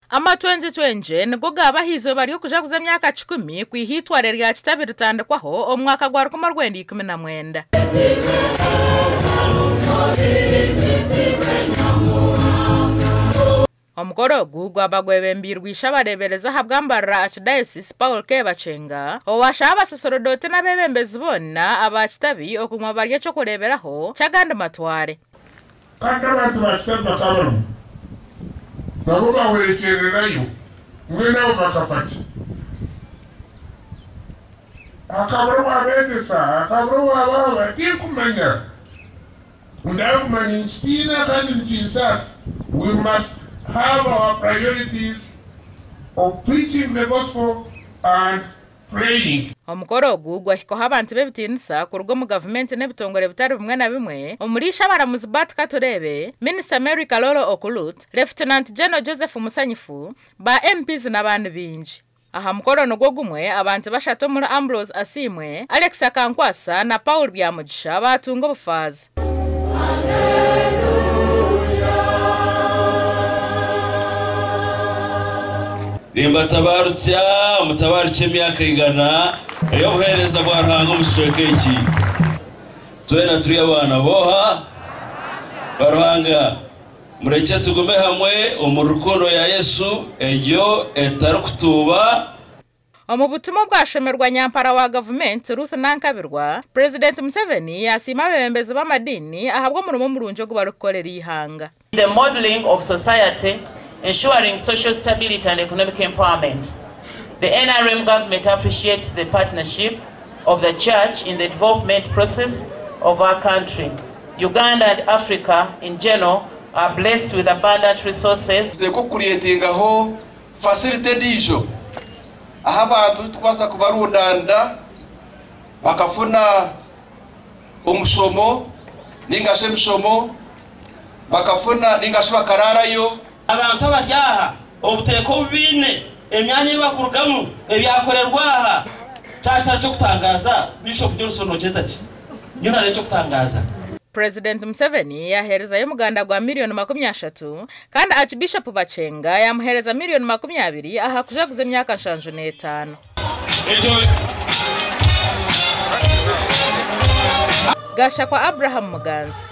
Amatwengyetwengye nigo gaaba aha izooba ry'okujaguza emyaka kikumi kwiha eitware rya Kitabi ritandikwaho omu mwaka gwa 1919. Omukoro ogu gwaba gwebembeirwe Ishe-abareeberezi ahabwa Mbarara Archdiocese Paul K. Bakyenga owaashaba abasosorodoti n'abeebembezi boona aba Kitabi okuguma bari eky'okureeberaho ky'agandi matware. Kandi abantu ba Kitabi bakaba barimu, nabo baahwerekyererayo, mbwenu abo bakafa ki? Hakabura owaabeegyesa, hakabura owaabahabura, tinkumanya. Ku ndaakumanya ninkitiina kandi nikinsaasa. We must have our priorities of preaching the gospel and praying. Omukoro ogu gwahikwaho abantu b'ebitiinisa kuruga omu gavumenti n'ebitongore bitari bimwe na bimwe omuri Ishe-abaramuzi Bart Katureebe, Minisita Mary Kalolo Okurut, Lieutenant General Joseph Musanyifu, ba MPs n'abandi baingi. Aha mukoro nigwo gumwe, abantu bashatu omuri Ambrose Asiimwe, Alex Akankwasa na Paul Byamugisha baatunga obufaaza. Nimbatabarutsya mutabarukye emyaka eigana ey'obuheereza bwa Ruhanga omu kicweka eki. Twena turi abaana b'oha? Ba Ruhanga. Murekye tugume hamwe omuri rukundo ya Yesu egyo etarikutuuba. Omu butumwa obwashomerwa Nyampara wa gavumenti, Ruth Nankabirwa, Purezidenti Museveni yaasiima abeebembezi b'amadiini ahabw'omurimo murungi ogu barikukorera eihanga. The modelling of society, ensuring social stability and economic empowerment. The NRM government appreciates the partnership of the church in the development process of our country. Uganda and Africa in general are blessed with abundant resources. Tuteekwa okucreatingaho facility endiijo ahu abantu turikubaasa kubarundaanira bakafuna omushomo ninga shi emishomo bakafuna ninga shi bakaraarayo. Abantu abari aha, obuteeka obu baine, emyanya ei barikurugamu, ebyakorerwa aha, kyaba kitari ky'okutangaaza, Bishop Johnson nokyeta ki? Nyowe nari eky'okutangaaza. Purezidenti Museveni yaaheerezayo omuganda gwa miriyoni 30 kandi Aakibiishopu Bakyenga yaamuheereza miriyoni 20 aha kujaguza emyaka 75. Gashakwa Abraham Muganzi.